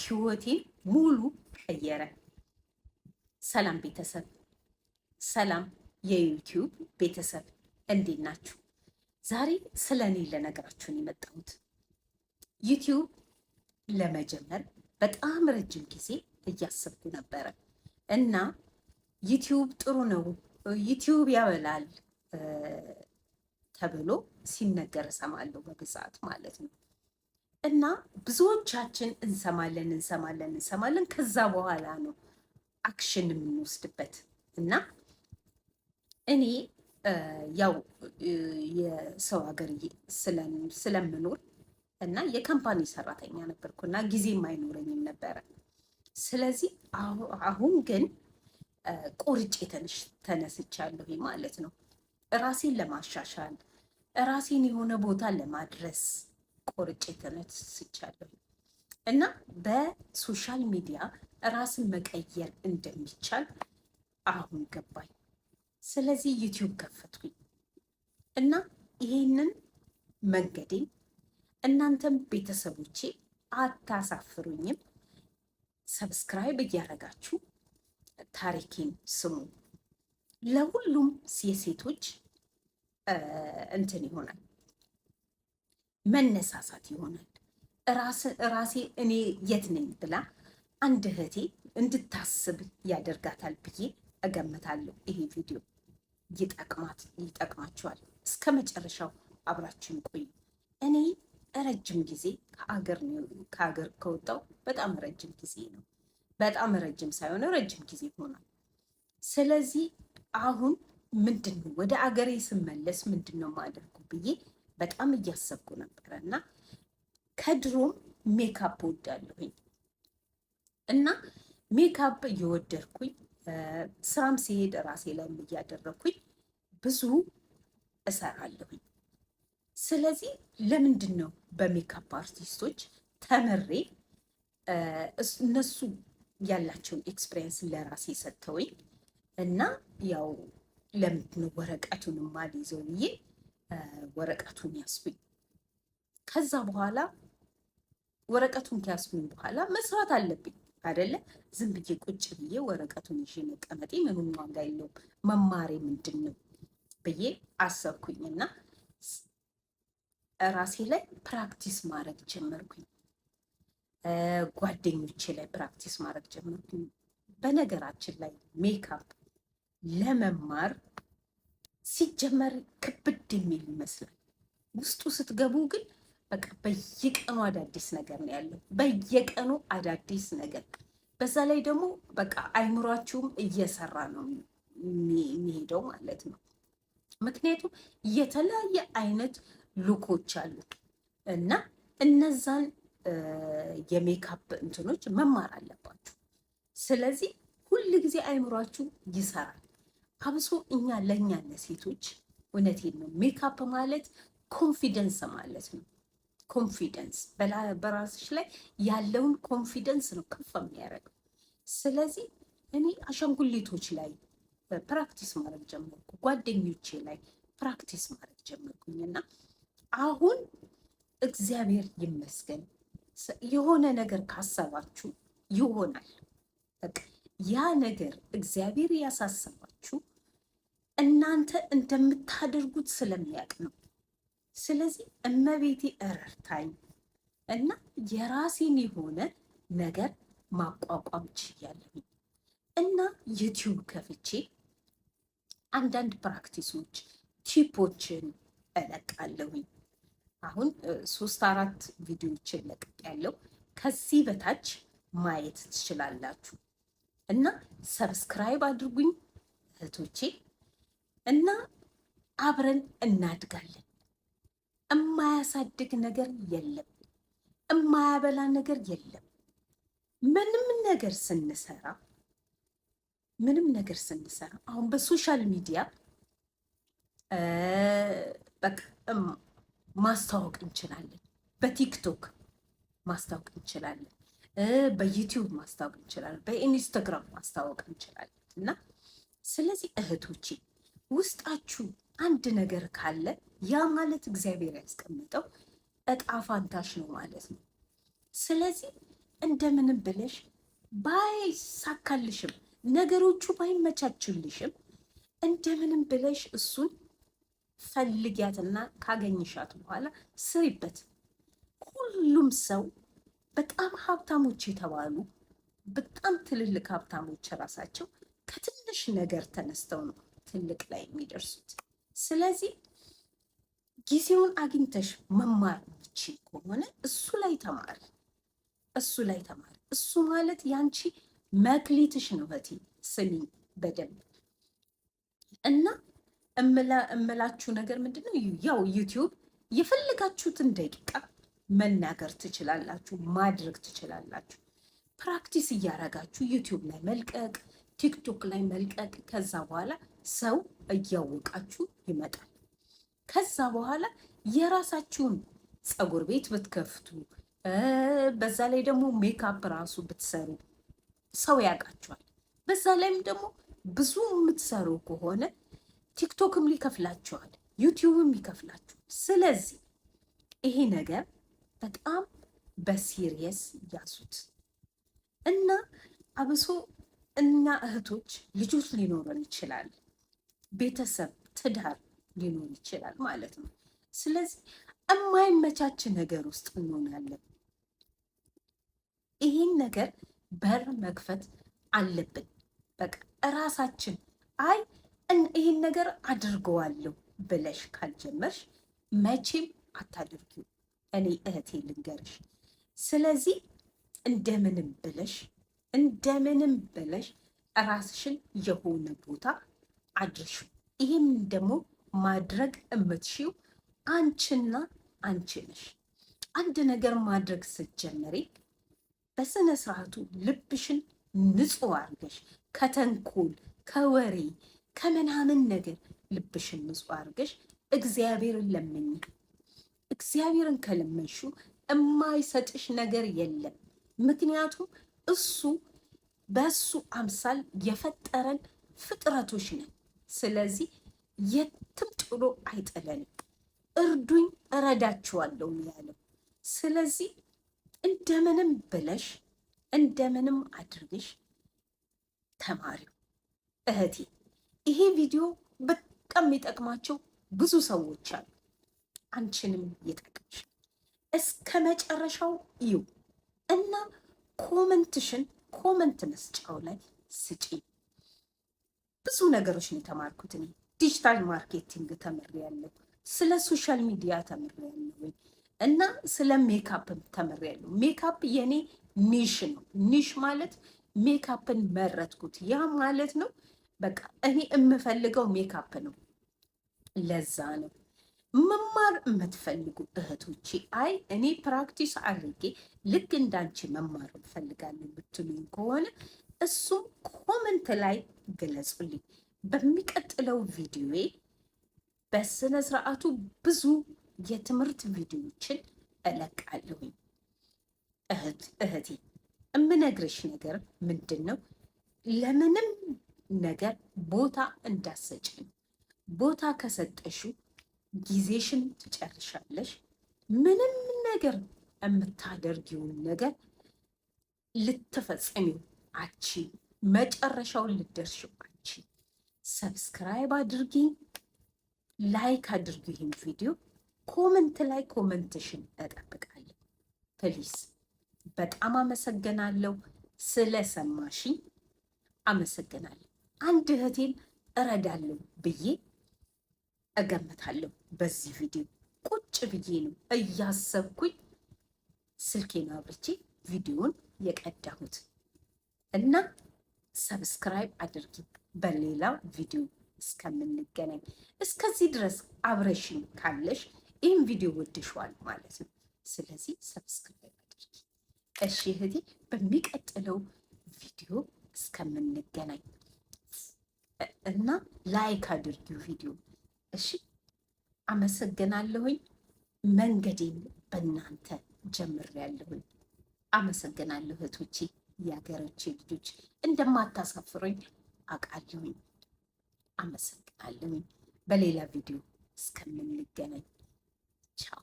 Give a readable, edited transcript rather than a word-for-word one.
ህይወቴን ሙሉ ቀየረ። ሰላም ቤተሰብ፣ ሰላም የዩቲዩብ ቤተሰብ፣ እንዴት ናችሁ? ዛሬ ስለ እኔ ልነግራችሁ ነው የመጣሁት። ዩቲዩብ ለመጀመር በጣም ረጅም ጊዜ እያሰብኩ ነበረ እና ዩቲዩብ ጥሩ ነው፣ ዩቲዩብ ያበላል ተብሎ ሲነገር እሰማለሁ በብዛት ማለት ነው። እና ብዙዎቻችን እንሰማለን እንሰማለን እንሰማለን። ከዛ በኋላ ነው action የምንወስድበት። እና እኔ ያው የሰው ሀገር ስለምኖር እና የ company ሰራተኛ ነበርኩ እና ጊዜም አይኖረኝም ነበረ። ስለዚህ አሁን ግን ቆርጬ ተነስቻለሁ ማለት ነው። ራሴን ለማሻሻል፣ ራሴን የሆነ ቦታ ለማድረስ ቆርጬ ተነስቻለሁ እና በ social media ራስን መቀየር እንደሚቻል አሁን ገባኝ። ስለዚህ ዩቲዩብ ከፈትኩኝ እና ይሄንን መንገዴን እናንተም ቤተሰቦቼ አታሳፍሩኝም። Subscribe እያደረጋችሁ ታሪኬን ስሙ። ለሁሉም የሴቶች እንትን ይሆናል፣ መነሳሳት ይሆናል። ራሴ እኔ የት ነኝ ብላ አንድ እህቴ እንድታስብ ያደርጋታል ብዬ እገምታለሁ። ይሄ ቪዲዮ ይጠቅማችኋል። እስከ መጨረሻው አብራችን ቆዩ። እኔ ረጅም ጊዜ ከሀገር ከወጣው በጣም ረጅም ጊዜ ነው። በጣም ረጅም ሳይሆን ረጅም ጊዜ ሆኗል። ስለዚህ አሁን ምንድን ነው ወደ አገሬ ስመለስ ምንድን ነው የማደርገው ብዬ በጣም እያሰብኩ ነበረ እና ከድሮም ሜካፕ እወዳለሁኝ እና ሜካፕ እየወደድኩኝ ስራም ሲሄድ ራሴ ላይም እያደረግኩኝ ብዙ እሰራለሁኝ። ስለዚህ ለምንድን ነው በሜካፕ አርቲስቶች ተምሬ እነሱ ያላቸውን experience ለራሴ ሰጥተውኝ እና ያው ለምንድን ነው ወረቀቱን ማልይዘው ብዬ ወረቀቱን ያስኩኝ። ከዛ በኋላ ወረቀቱን ከያዝኩኝ በኋላ መስራት አለብኝ አይደለ? ዝም ብዬ ቁጭ ብዬ ወረቀቱን ይዤ መቀመጤ ምንም ዋጋ የለውም። መማሬ ምንድን ነው ብዬ አሰብኩኝና ራሴ ላይ practice ማድረግ ጀመርኩኝ። ጓደኞቼ ላይ practice ማድረግ ጀመርኩኝ። በነገራችን ላይ ሜካፕ ለመማር ሲጀመር ክብድ የሚል ይመስላል። ውስጡ ስትገቡ ግን በቃ በየቀኑ አዳዲስ ነገር ነው ያለው። በየቀኑ አዳዲስ ነገር። በዛ ላይ ደግሞ በቃ አይምሯችሁም እየሰራ ነው የሚሄደው ማለት ነው። ምክንያቱም የተለያየ አይነት look ኦች አሉ እና እነዛን የሜካፕ እንትኖች መማር አለባችሁ። ስለዚህ ሁል ጊዜ አይምሯችሁ ይሰራል። አብሶ እኛ ለእኛ ለሴቶች እውነቴን ነው፣ ሜካፕ ማለት confidence ማለት ነው። Confidence በራስሽ ላይ ያለውን confidence ነው ከፍ የሚያደርገው። ስለዚህ እኔ አሻንጉሊቶች ላይ practice ማድረግ ጀመርኩ፣ ጓደኞቼ ላይ practice ማድረግ ጀመርኩኝ እና አሁን እግዚአብሔር ይመስገን የሆነ ነገር ካሰባችሁ ይሆናል። በቃ ያ ነገር እግዚአብሔር ያሳሰባችሁ እናንተ እንደምታደርጉት ስለሚያውቅ ነው። ስለዚህ እመቤቴ እረርታኝ እና የራሴን የሆነ ነገር ማቋቋም ችያለሁኝ እና ዩቲዩብ ከፍቼ አንዳንድ practice ኦች tip ኦችን እለቃለሁኝ። አሁን 3 4 ቪዲዮዎችን ለቅቄያለሁ። ከዚህ በታች ማየት ትችላላችሁ እና subscribe አድርጉኝ እህቶቼ እና አብረን እናድጋለን። እማያሳድግ ነገር የለም፣ እማያበላ ነገር የለም። ምንም ነገር ስንሰራ ምንም ነገር ስንሰራ አሁን በ social media በቃ ማስተዋወቅ እንችላለን። በቲክቶክ ማስታወቅ እንችላለን። በዩቲዩብ ማስታወቅ እንችላለን። በኢንስታግራም ማስታወቅ እንችላለን። እና ስለዚህ እህቶቼ ውስጣችሁ አንድ ነገር ካለ ያ ማለት እግዚአብሔር ያስቀመጠው እጣ ፋንታሽ ነው ማለት ነው። ስለዚህ እንደምንም ብለሽ ባይሳካልሽም፣ ነገሮቹ ባይመቻችልሽም እንደምንም ብለሽ እሱን ፈልጊያትና ካገኝሻት በኋላ ስሪበት። ሁሉም ሰው በጣም ሀብታሞች የተባሉ፣ በጣም ትልልቅ ሀብታሞች ራሳቸው ከትንሽ ነገር ተነስተው ነው ትልቅ ላይ የሚደርሱት። ስለዚህ ጊዜውን አግኝተሽ መማር ምችል ከሆነ እሱ ላይ ተማሪ፣ እሱ ላይ ተማሪ። እሱ ማለት ያንቺ መክሊትሽ ነው። እህቴ ስሚኝ በደንብ። እና እምላችሁ ነገር ምንድን ነው? ያው YouTube የፈለጋችሁትን ደቂቃ መናገር ትችላላችሁ፣ ማድረግ ትችላላችሁ። Practice እያረጋችሁ YouTube ላይ መልቀቅ፣ TikTok ላይ መልቀቅ። ከዛ በኋላ ሰው እያወቃችሁ ይመጣል። ከዛ በኋላ የራሳችሁን ፀጉር ቤት ብትከፍቱ፣ በዛ ላይ ደግሞ ሜካፕ ራሱ ብትሰሩ ሰው ያውቃችኋል። በዛ ላይም ደግሞ ብዙ የምትሰሩ ከሆነ TikTok ም ሊከፍላችኋል፣ YouTube ም ይከፍላችኋል። ስለዚህ ይሄ ነገር በጣም በ serious ያዙት እና አብሶ እኛ እህቶች ልጆች ሊኖረን ይችላል፣ ቤተሰብ፣ ትዳር ሊኖር ይችላል ማለት ነው። ስለዚህ የማይመቻች ነገር ውስጥ እንሆናለን። ይህን ነገር በር መክፈት አለብን። በቃ እራሳችን አይ ይህን ነገር አድርገዋለሁ ብለሽ ካልጀመርሽ መቼም አታድርጊው። እኔ እህቴ ልንገርሽ። ስለዚህ እንደምንም ብለሽ፣ እንደምንም ብለሽ ራስሽን የሆነ ቦታ አድርሹ። ይህም ደግሞ ማድረግ የምትሽው አንቺና አንቺ ነሽ። አንድ ነገር ማድረግ ስትጀምሪ በስነ ስርዓቱ ልብሽን ንጹህ አድርገሽ፣ ከተንኮል፣ ከወሬ፣ ከምናምን ነገር ልብሽን ንጹህ አድርገሽ እግዚአብሔርን ለምኝ። እግዚአብሔርን ከለመንሽው የማይሰጥሽ ነገር የለም። ምክንያቱም እሱ በእሱ አምሳል የፈጠረን ፍጥረቶች ነን። ስለዚህ የትም ጥሎ አይጥለንም። እርዱኝ እረዳችኋለሁ ያለው። ስለዚህ እንደምንም ብለሽ፣ እንደምንም አድርገሽ ተማሪው እህቴ። ይሄ ቪዲዮ በጣም የሚጠቅማቸው ብዙ ሰዎች አሉ። አንቺንም ይጠቅምሽ። እስከ መጨረሻው እዩ እና comment ሽን comment መስጫው ላይ ስጪ። ብዙ ነገሮች ነው የተማርኩት እኔ። Digital marketing ተምሬያለሁ፣ ስለ social media ተምሬያለሁ እና ስለ ሜካፕም ተምሬያለሁ። ሜካፕ የኔ niche ነው። Niche ማለት ሜካፕን መረጥኩት፣ ያ ማለት ነው። በቃ እኔ የምፈልገው ሜካፕ ነው። ለዛ ነው መማር የምትፈልጉ እህቶቼ፣ አይ እኔ practice አድርጌ ልክ እንዳንቺ መማር እፈልጋለሁ የምትሉኝ ከሆነ እሱም comment ላይ ግለጹልኝ። በሚቀጥለው ቪዲዮዬ በስነ ስርዓቱ ብዙ የትምህርት ቪዲዮዎችን እለቃለሁኝ። እህቴ የምነግርሽ ነገር ምንድን ነው? ለምንም ነገር ቦታ እንዳሰጭ ነው። ቦታ ከሰጠሽው ጊዜሽን ትጨርሻለሽ። ምንም ነገር የምታደርጊውን ነገር ልትፈጽሚው አቺ መጨረሻውን ልደርሽው አቺ። Subscribe አድርጊ፣ like አድርጊ ይህን ቪዲዮ። Comment ላይ comment ሽን እጠብቃለሁ። Please በጣም አመሰግናለሁ ስለሰማሽኝ፣ አመሰግናለሁ። አንድ እህቴን እረዳለሁ ብዬ እገምታለሁ። በዚህ ቪዲዮ ቁጭ ብዬ ነው እያሰብኩኝ ስልኬን አብርቼ ቪዲዮን የቀዳሁት እና subscribe አድርጊ። በሌላ ቪዲዮ እስከምንገናኝ፣ እስከዚህ ድረስ አብረሽኝ ካለሽ ይህን ቪዲዮ ወድሸዋል ማለት ነው። ስለዚህ subscribe አድርጊ። እሺ እህቴ፣ በሚቀጥለው ቪዲዮ እስከምንገናኝ እና like አድርጊው ቪዲዮ። እሺ፣ አመሰግናለሁኝ። መንገዴን በእናንተ ጀምሬያለሁኝ። አመሰግናለሁ እህቶቼ፣ የሀገሮቼ ልጆች፣ እንደማታሳፍሩኝ አውቃለሁኝ። አመሰግናለሁኝ። በሌላ ቪዲዮ እስከምንገናኝ ቻው።